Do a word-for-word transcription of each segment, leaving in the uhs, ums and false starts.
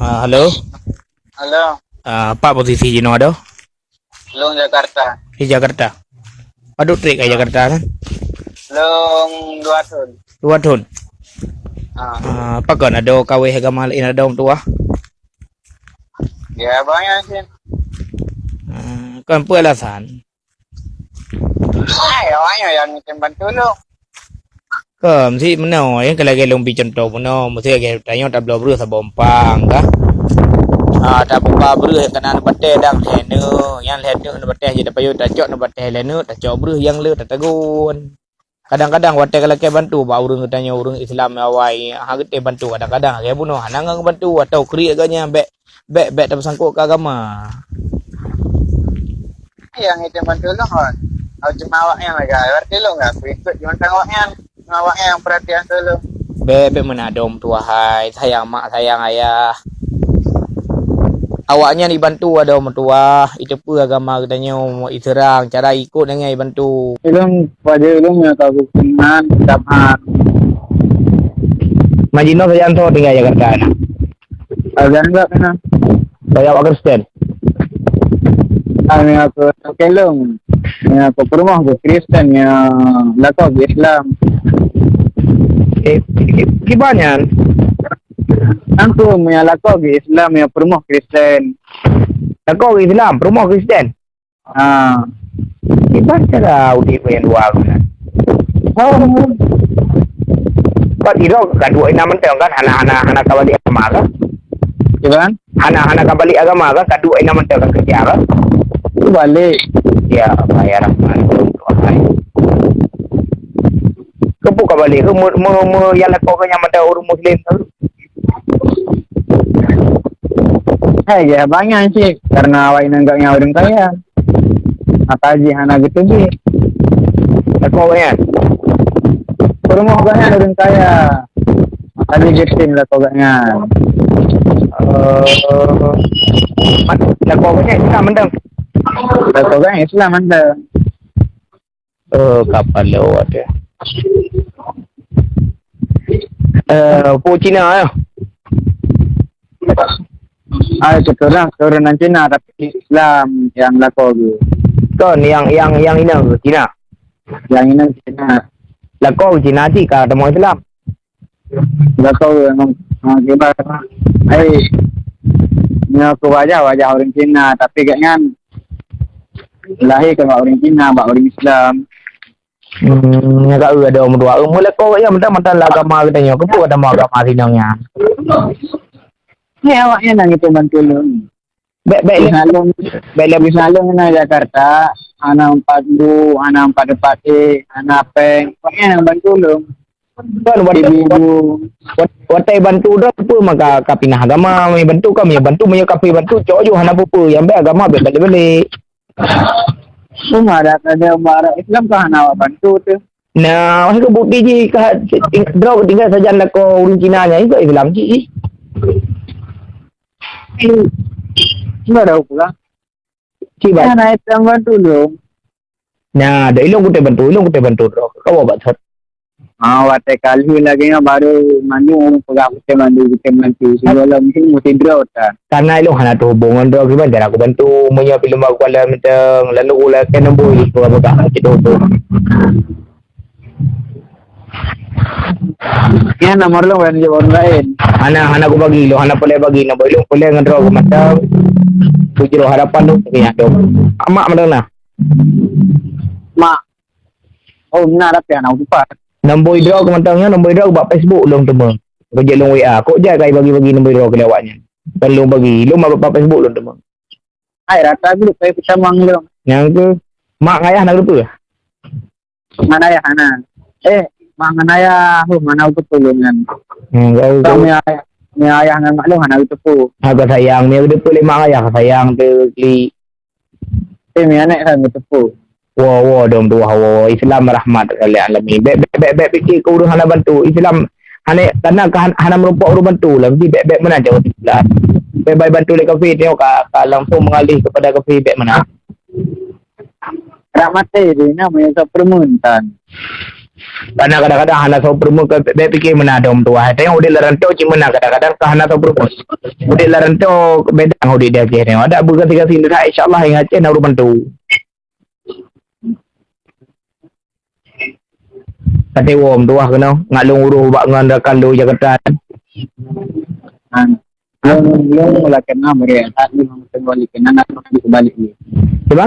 Ah, halo. Halo. Ah, pat posisi jinoe adoe? Lôn Jakarta. Di Jakarta. Padub trép ka Jakarta nyan? Lôn dua thôn. Dua thôn. Ah. Ah, pakon adoe kaweh agama laén adoe meutuwah? Ya, banyak sih. Ah, kon peue alasan? Hai, awaknyan nyang tem bantu lôn. Kon, si meunoe, nyang ka lagèe lôn bri cuntoh meunoe, meusé lagèe tanyoe tabloe breuh saboh umpang, ka. Ah, tabuka breuh nyang kana neubatèe dang lhèe neuk, nyang lhèe neuk neubatèe jeuet tapayoh, tacok neubatèe lhèe neuk, tacok breuh nyang le tatagun. Kadang-kadang watèe ka lakèe bantu bak ureueng geutanyoe, ureueng Islam awai, hana geutem bantu, kadang-kadang lagèe bunoe hana ngon bantu atau kriek geuh nyan, bèk, bèk, bèk tapeusangkot keu agama. Nyang itu bantu lôn, hon. Au cuma awaknyan lagèe, berarti lôn nggak ikut juntang awaknyan. Cuma awaknyan yang perhatian tu lôn. Bèk, bèk meunan adoe meutuwah hai, sayang mak, sayang ayah. Awaknyan ibantu adoe meutuwah, iteupeue agama geutanyoe, iseurang, cara ikot nyan ibantu. Ilôn, pada ilôn nyang ka geukeunang kitab han. Majinoe sajan soe tinggai Jakarta na? Sajan enggak kena. Saya awak Kristen. Kami aku kelong. Ya, aku peurumoh ke Kristen, ya, lakoe ke Islam. Eh, ki-, kiban nyan? Aku meunyo lakoe geuh Islam, ya peurumoh Kristen. Lakoe geuh Islam, peurumoh Kristen? Ha. Kiban cara udép nyang dua geuh nyan? Oh. Kon sidroe ka duek inan mantong kan, hana, hana, hana ka balik agama kan? Kiban? Hana, hana ka balik agama kan, ka duek inan mantong ka keureuja kan? Balik. Ya Allah, ya Rahman, ya Rahman. Keupeue ka balik? Keu me-, me-, me-, nyang lakoe geuh nyan mantong ureueng Muslim tu? Hai, ya, banyak sih, karena awak inong gak nyawa ureueng kaya. Maka jih hana geuteubiet. Lakoe geuh nyan? Peurumoh geuh nyan ureueng kaya. Maka jih geutem lakoe geuh nyan. Eh, mat-, lakoe geuh nyan Islam mantong? Lakoe geuh nyan Islam mantong. Oh, kapal lewat ya. Eh, peue Cina ya? Ah, keturunan, keturunan Cina, tapi Islam nyang lakoe geuh. Kon nyang, nyang, nyang inong Cina? Nyang inong Cina. Lakoe Cina cit ka tamong Islam. Lakoe memang, ah, kiban. Hai, nyoe keu wajah, wajah ureueng Cina, tapi gobnyan lahé kon bak ureueng Cina, bak ureueng Islam. Hmm, nyang ka eu adoe meutuah. Eu, meulakoe gobnyan mantong, mantong lam agama geutanyoe. Keupeue gata meu agama sinong nyan? Hai, awaknyan nyang itu bantu lôn. Bèk, bèk lé. Misalnya, bèk lé. Misalnya na Jakarta, hana empat bu, hana empat, empat e, hana pèng. Awaknyan nyang bantu lôn. Kon watèe, ibu-ibu. Wat-, watèe bantu droe peue maka ka pinah agama, meunyo bantu ka, meunyo bantu, meunyo kafé bantu, cok ju hana peue-peue, nyang bèk agama bèk balek-balek. Cuma ada, ada umat Islam ka hana awak bantu tu. Nah, maka bukti jih ka ting-, droe tinggai sajan lakoe ureueng Cina nyan, ikot Islam cit jih. Enggak ada ukur lah. Cit, Bang. Nah, itu yang bantu dong. Nah, dah ilong kutai bantu, ilong kutai bantu droe. Kau buat sat. Ah, watèe kali lagi nyoe baru manyueng peugah kutai bantu, kutai bantu. Sebelum mungkin mesti droe ta. Karena ilong hana terhubung ngon droe, kiban cara aku bantu. Meunyoe film aku kala mantong, lalu ulah kena boy itu apa kah? Kita hubung. Nyan nomor lôn ban jaweueb laén. Hana, hana kubagi lôn, hana peureulèe bagi, nomor lôn peureulèe ngon droe keu mantong. Bujroh harapan lôn keu nyan dong. Mak mantong na? Mak. Oh, na, tapi hana kutupat. Nomor droe keu mantong nyan, nomor droe bak Facebook lôn teuma. Keu jeuet lôn W A. Kok jai kai bagi-bagi nomor droe keu awaknyan. Kon lôn bagi, lôn bak, bak Facebook lôn teuma. Hai, rata grup kai peutamong lôn. Nyang keu mak ngayah na geuteupeue? Ngon ayah hana. Eh, mak ngon ayah, huh, hana geuteupeue lôn nyan. Hmm, baru tu. Meunyo ayah, meunyo ayah ngon mak lôn hana geuteupeue. Ha, ka sayang, meunyo geuteupeue lé mak ayah, ka sayang teuh klik. Eh, meunyo aneuk kan geuteupeue. Wo, wo, dong tuha, wo, wo. Islam rahmat lil alamin. Bèk, bèk, bèk, bèk pikir keu ureueng hana bantu. Islam hana, karena ka han-, hana meurumpok ureueng bantu lah. Jadi bèk, bèk meunan cara Islam. Bèk bai bantu lé kafé, tengok ka, ka langsung mengalih kepada kafé, bèk meunan. Rak maté deh, nama yang tak permen tan. Karena kadang-kadang hana soe peurumoh, ka bèk pike meunan dong tuha. Tengok udép lam rantau cit meunan kadang-kadang ka hana soe peurumoh. Udép lam rantau beda ngon udép di Aceh nyoe. Adak beugaséh-gaséh nyoe, insya Allah ingat Aceh na ureueng bantu. Ka teuwom tuha keunoe, ngat lôn uroh bak ngon rakan lôn Jakarta. Lôn, lôn lakèe na meureuh that lôn hana teumeubalik keunan, lôn hana jeuet keubalek lé. Cuba?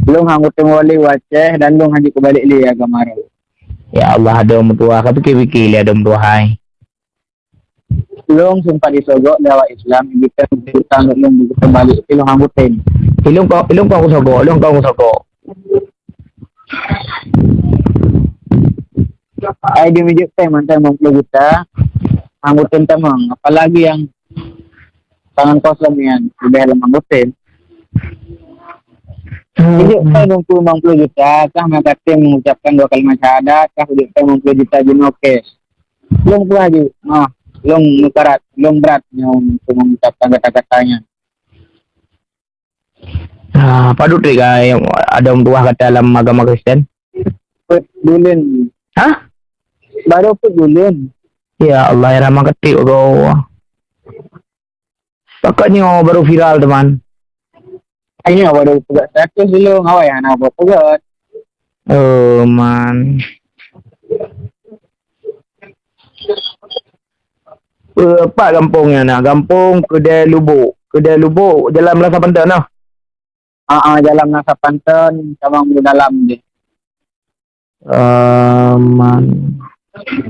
Lôn hana teumeubalik u Aceh dan lôn hana jeuet keubalek lé agama lôn. Ya Allah, adoe meutuha, ka pike-pike lé adoe meutuha hai. Lôn sempat disogok lé awak Islam, di utang lôn beuteubalek, tapi lôn hana tem. Ilôn kon, ilôn kon kusogok, ilôn kon kusogok. Ai di mijek teng mantong limong ploh juta, hana tem tamong. Apalagi nyang tangan kosong nyan, leubeh lam anggota. Ijok kai nungku limong ploh juta, kah meukatem mengucapkan dua kalimat syahadat, kah ijok kai limong ploh juta jinoe cash. Lôn peugah jih, ah, lôn meukarat, lôn brat nyoe untuk mengucapkan kata-kata nyan. Ah, padub trép ka adoe meutuha gata lam agama Kristen? Peuet buleuen. Hah? Baru peuet buleuen. Ya Allah, ya Rahman, ketik, ya Allah. Pakon nyoe baru viral, teuma. Nyoe baru peugah status dulu, awai hana buet peugah. Oh, man. Eh, pat gampông nyan na? Gampông Keudè Lubok. Keudè Lubok, jalan Meunasah Panton noh. Ah, ah, jalan Meunasah Panton, cabang Bulu Dalam deh. Eh, man.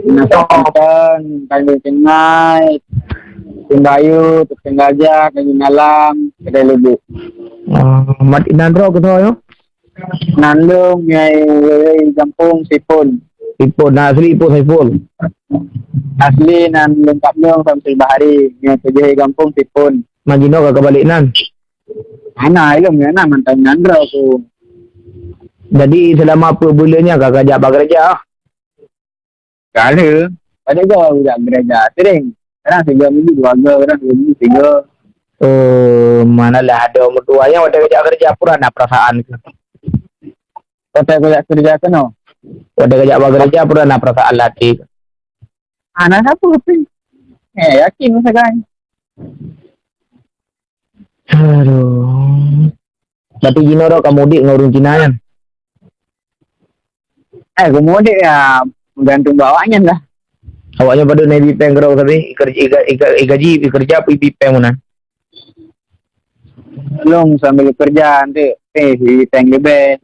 Meunasah Panton, Tanjong Cengai, Simbayu, Teupeung Gajah, Tanjong Dalam, Keudè Lubok. Eh, mat inan droe keusoe nyoe? Nan lôn nyang gampông Sipon. Sipon, na asli Ipon Saiful? Asli nan lôn kap lôn Samsul Bahari, nyang keujeuet gampông Sipon. Majinoe ka, ka balek nan? Hana, ilôn nyang na mantong nyan droe ku. Jadi, selama peuet buleuen nyan ka, ka jak bak gereja? Ka lheueh. Padahai goe jak gereja sering. Kadang tiga minggu dua go, kadang tiga minggu tiga. Eh, manalah adoe meutuha nyang watèe geujak keureuja pura na peurasaan keu? Watèe geujak keureuja keunoe? Watèe geujak bak geureuja pura na peurasaan lam até keu? Hana sapeue pih. Eh, yakin masa kan? Aduh. Tapi jinoe droe ka mudik ngon ureueng Cina nyan? Eh, keumudian ya, meugantung bak awaknyan lah. Awaknyan padub na ibi péng keudroe sabe, iker-, ika-, ika-, igaji, ikeureuja, ibi péng meunan? Lôn sambil keureuja, nanti, eh, ibi péng leubeh.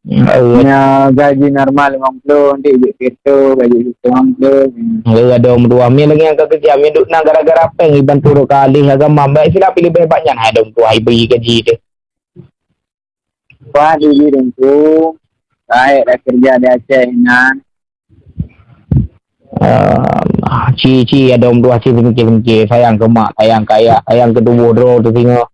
Nya gaji normal limong ploh, nanti ibi pitu, gaji pitu limong ploh. Adoe meutuha, mi lagèe nyang ka keureuja, mi duek na gara-gara péng ibantu droe ka alih agama, bèk silap leubeh bak nyan, hai adoe meutuha, ibri gaji teuh. Wah, di Bidungku, baik dah kerja di Aceh inan. Ah, ci, ci, adoe meutuha ci seumiké-seumiké. Sayang keu mak, sayang keu ayah, sayang keu tuboh droe teuh singoh.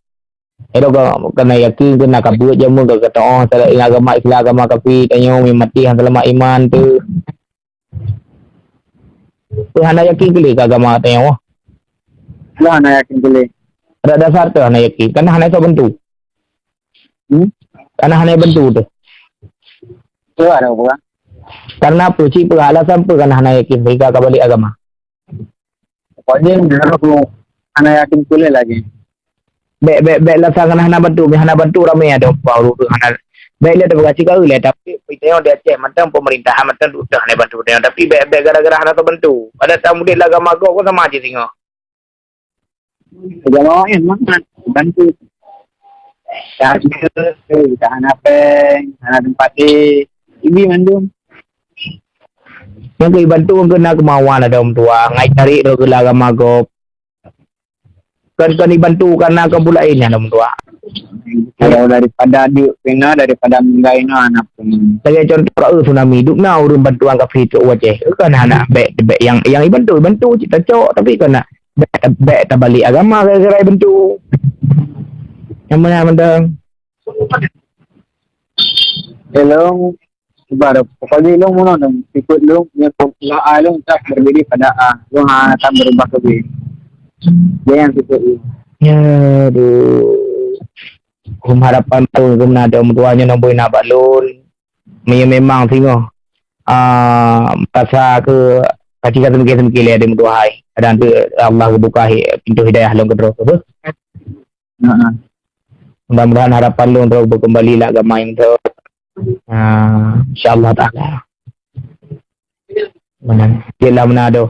Adoe ka, kana yakin keu na ka beuet jameun ka, ka teu'oh, salah ingat agama Islam, agama kafi, tanyoe mi maté han seulamat iman teuh. Peue hana yakin keu lé keu agama tanyoe? Peue hana yakin keu lé? Adak dasar teuh hana yakin, kana hana soe bantu. Hmm? Kana hana bantu teuh. Peue hana peue? Karena peue? Cit peue alasan peue kana hana yakin sehingga ka balek agama? Pokoknya, menurut aku, hana yakin keu lé lagi. Bèk, bèk, bèk lasa ngon hana bantu, meuhana bantu ramé adoe meutuha ureueng hana. Bèk lé tapeugah cit ka lé, tapi tanyoe di Aceh mantong pemerintahan mantong duek hana bantu tanyoe, tapi bèk, bèk gara-gara hana soe bantu. Adak tamudép lam agama gob kon sama aja singoh. Agama laén mangat bantu. Tak ada, tak hana péng, hana teumpat deh. Ibi mandum. Nyang keu ibantu keu na keumawan adoe meutuha, ngai cari droe keu lam agama gob. Kon, kon ibantu karena kon peue laén nyan lom tuha. Kalau daripada duek pih na, daripada meugai na, na pun. Lagèe contoh ka, eh, tsunami, duek na ureueng bantuan kafé trok u Aceh. Kon hana bèk, bèk nyang, nyang ibantu, ibantu cit tacok, tapi kon na bèk, bèk tabalek agama gara-gara ibantu. Nyang meunan mantong. Hello. Sebab pokoknya lôn meunan, sikut lôn, nyang pokok A lôn tak berdiri pada A. Lôn hana tak berubah ke B. Dia yang sikut lôn. Ya, aduh. Kum harapan lôn, kum na adoe meutuha nyoe na bui na bak lôn. meunyoe memang singoh, ah, rasa keu ka cit ka seumike-seumike lé adoe meutuhai. Kadang tu Allah geubuka hi-, pintoe hidayah lom keudroe tu. Mudah-mudahan harapan lôn droe beukeumbali lam agama nyang beutôi. Ah, insya Allah taala. Meunan. Cit lah meunan adoe.